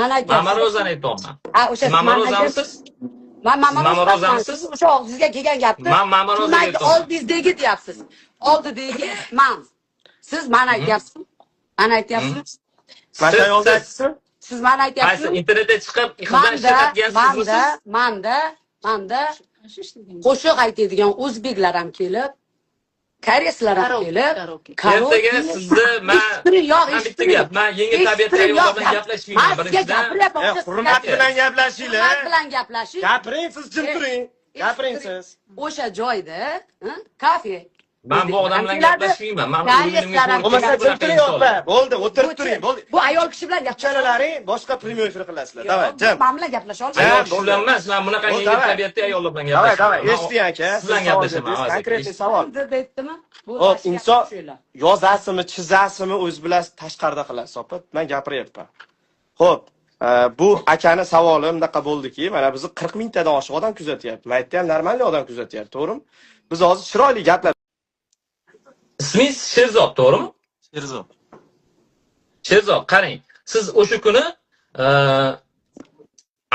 Mani aytyapsiz. Mama Rozani aytyapman. Ha, o'sha Siz Mama mani Rozamisiz? aytyapsiz. Man Mama Siz Mama Roza Rozamisiz? Siz o'sha og'zingizga kelgan gapni Man Mama Rozaga Tushunmaydi, aytyapman. oldingizdagi deyapsiz. Oldidagi man. Siz mani aytyapsizmi? Mani aytyapsizmi? Mana shu ayolni Siz- aytsin. Siz mani Qaysi aytyapsizmi? internetda chiqib qizdan Manda, ishlatadigan manda, sizmisiz? manda, manda qo'shiq aytadigan o'zbeklar ham kelib, koreyslar ham Karaoke, kelib, karaoke. Ertaga sizni man eshittiring, yo'q, man bitta eshittiring. gap, man yengil tabiatli Eshittiring, ayollar yo'q, bilan gap- gaplashmayman. Man sizga Birinchidan, gapiryapman, o'sha Hurmat sizga- bilan gaplashinglar. Hurmat bilan gaplashing. Gapiring, siz jim turing. Gapiring siz. O'sha joyda, kafe. Man bu odam bilan Keladi, gaplashmayman. Man koreyslar ham Bo'lmasa keladi. jim turing, opa. Bo'ldi, o'tirib turing. Bo'ldi. Bu ayol kishi bilan gaplasha Uchalalaring boshqa prямой efir qilasizlar. Давай, jim. Man bilan gaplasha olmayman. Ayol Jim, kishi bilan emas, man bunaqa Bo'ldi, yengil давай. tabiatli ayollar bilan Давай, gaplashmayman. давай. Man Eshiting aka. Siz bilan Siz savol gaplashaman. berdingiz. Avaz aka. Конкретный savol. Deb aytdimi? Bu Hop, boshqa inson tushunglar. yozasimi, chizasimi, o'zi bilasiz, tashqarida qilasiz, opa. Men gapiryapman. Xo'p, bu akani savoli bunaqa bo'ldiki, mana bizni 40 mingtadan oshiq odam kuzatyapti. Maytda ham нормальный odam kuzatyapti, to'g'rimi? Biz hozir chiroyli gaplar Ismingiz Sherzod, to'g'rimi? Sherzod. Sherzod, qarang. Siz o'sha kuni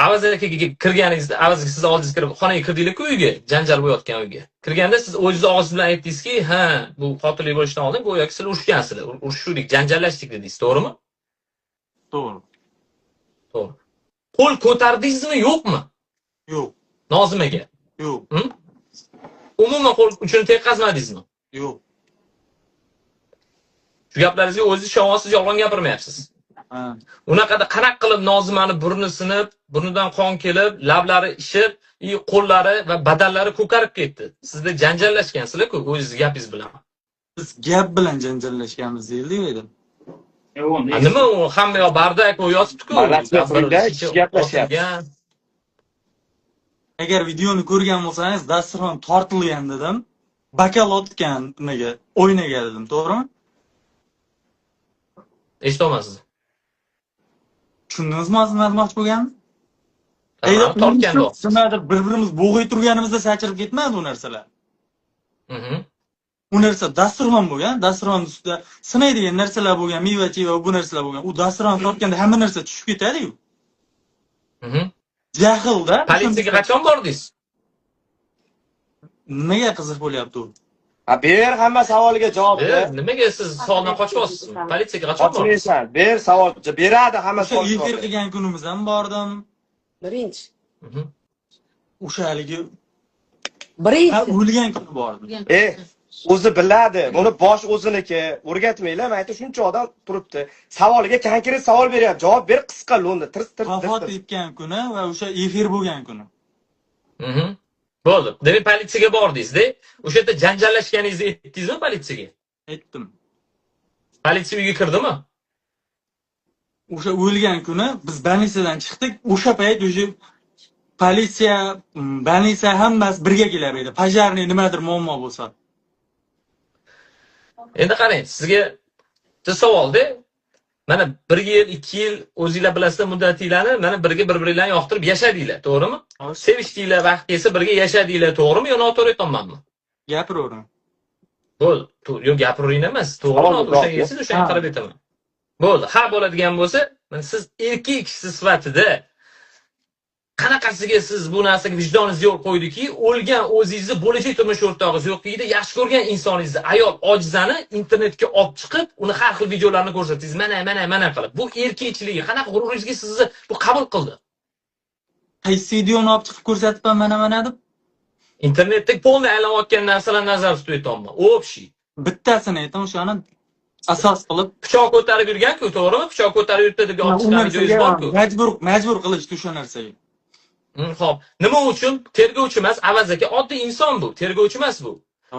Avaz akaga kirganingizda, Avaz aka sizni oldingizga kirib, xonaga kirdinglar-ku uyga, janjal bo'layotgan uyga. Kirganda siz o'zingiz og'zingiz bilan aytdingizki, ha, bu qotillik bo'lishidan oldin go'yoki sizlar urushgansizlar, urushuvdik, janjallashdik dedingiz, to'g'rimi? To'g'ri. To'g'ri. Qo'l ko'tardingizmi, yo'qmi? Yo'q. Nozimaga. Yo'q. Umuman qo'l uchini tekkazmadingizmi? Yo'q. Shu gaplaringizga o'zingiz ishonyapsiz, yolg'on gapirmayapsiz. Ha. Unaqada qanaqa qilib Nozimani burni sinib, burnidan qon kelib, lablari ishib, и qo'llari va badanlari ko'karib ketdi. Sizda janjallashgansizlar-ku o'zingiz gapingiz bilan. Biz gap bilan janjallashganmiz deyildi edim. Ha, nima u hamma yoq бардак u yotibdi-ku. Bardaksi turingda, ikki gaplashyapti. Osilgan. Agar videoni ko'rgan bo'lsangiz, dasturxon tortilgan dedim. Bakal otgan nimaga, oynaga dedim, to'g'rimi? Eshitolman sizni. Tushundingizmi hozir nima demoqchi bo'lganimni? Tamam, tortgan Nimadir bir-birimiz bo'g'ay turganimizda sachirib ketmadi u narsalar. U narsa dasturxon bo'lgan, dasturxon ustida sinaydigan narsalar bo'lgan, meva-cheva bu narsalar bo'lgan. U dasturxon tortganda hamma narsa tushib ketadi-yu. Jahlda Politsiyaga qachon bordingiz? Nimaga qiziq bo'lyapti u? Ha, ber hamma savoliga javob Ber, ber. nimaga siz savoldan qochyapsiz? Politsiyaga qachon bordingiz? Qochmaysan. Ber savol, beradi hamma O'sha savol. efir qilgan kunimiz ham bordim. Birinchi. O'sha haligi ha, Birinchi. o'lgan kuni bordim. O'zi biladi. Buni bosh o'ziniki. O'rgatmanglar, mayda shuncha odam turibdi. Savoliga конкрет savol beryapti. Javob ber qisqa lo'nda. Tirs tirs tirs. Vafot tirs. etgan kuni va o'sha efir bo'lgan kuni. Bo'ldi. Demak, politsiyaga bordingiz-da. O'sha yerda janjallashganingizni aytdingizmi politsiyaga? Aytdim. Politsiya uyga kirdimi? O'sha o'lgan kuni biz больница dan chiqdik. O'sha payt o'sha politsiya, больница hammasi birga kelar edi. Пожарный nimadir muammo bo'lsa. Endi qarang, sizga bitta savolda. Mana bir yil, 2 yil o'zinglar bilasizlar muddatinglarni, mana birga bir-biringlarni yoqtirib yashadinglar, to'g'rimi? Sevishdinglar, vaqt kelsa birga yashadinglar, to'g'rimi yo noto'g'ri aytyapmanmi? Gapiravering. Bo'ldi. Yo'q, gapiravering emas. To'g'rimi, Savol noto'g'ri javob, o'shanga kelsangiz, o'shanga Ha. qarab aytaman. Bo'ldi. Ha bo'ladigan bo'lsa, mana siz erkak kishi sifatida qanaqasiga siz bu narsaga vijdoningiz yo'l qo'ydiki, o'lgan o'zingizni bo'lajak turmush o'rtog'ingiz yo'qligida yaxshi ko'rgan insoningizni, ayol ojizani internetga olib chiqib, uni har xil videolarni ko'rsatdingiz. Mana, mana, mana qilib. Bu erkakchiligi qanaqa g'ururingizga sizni bu qabul qildi? Qaysi videoni olib chiqib ko'rsatibman mana mana deb? Internetda полный aylanayotgan narsalarni nazarda tutib aytyapman. Общий. Bittasini ayting, o'shani asos qilib. Pichoq ko'tarib yurgan-ku, to'g'rimi? Pichoq ko'tarib yuribdi deb olib U chiqqan videongiz narsaga bor-ku. majbur qilishdi o'sha narsaga. Xo'p, nima uchun? Tergovchi emas, Avaz aka, oddiy inson bu, tergovchi emas bu.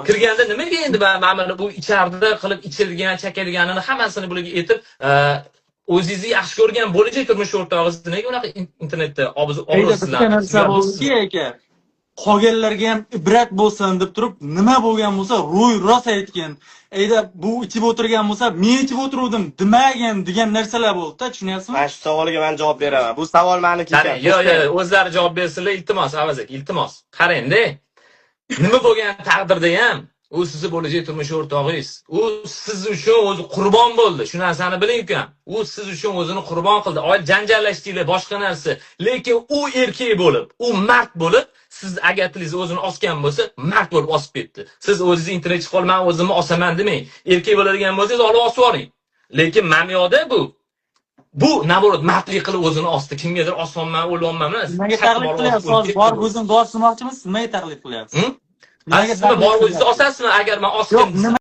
Kirganda nimaga endi mana buni bu icharda qilib ichilgan, chakilganini hammasini bularga aytib, o'zingizni yaxshi ko'rgan bo'lajak turmush o'rtog'ingizni nega unaqa internetda Ayda obro'sizlantirib bitta narsa bo'ldiki aka. Qolganlarga ham ibrat bo'lsin deb turib, nima bo'lgan bo'lsa, ro'y rost aytgan. Ayda bu ichib o'tirgan bo'lsa, men ichib o'tiruvdim demagin degan narsalar bo'ldi-da, tushunyapsizmi? Mana shu savolga men javob beraman. Bu savol meniki ekan. Qarang, yo'q, yo'q, o'zlari javob bersinlar, iltimos, Avaz aka, iltimos. Qarang-da. Nima bo'lgan taqdirda ham U sizni bo'lajak turmush o'rtog'ingiz. U siz uchun o'zi qurbon bo'ldi. Shu narsani biling, ukam. U siz uchun o'zini qurbon qildi. Oil janjallashdinglar, boshqa narsa. Lekin u erkak bo'lib, u mard bo'lib, siz agar tilingizni o'zini osgan bo'lsa, mard bo'lib osib ketdi. Siz o'zingiz internet chiqib olib, "Men o'zimni osaman" demang. Erkak bo'ladigan bo'lsangiz, olib osib yuboring. Lekin mamyoda bu наоборот mardlik qilib o'zini osdi. Kimgadir osonman, o'lyapman emas. Nimaga Qattiq taqlid borib qilyapsiz? osib o'lib Hozir ketdi borib bu. o'zini osmoqchimisiz? Nimaga taqlid qilyapsiz? Hı? Nimaga Siz borib taqlid o'zingiz qilyapsiz? osasizmi agar men osgin Yo'q, desam? nima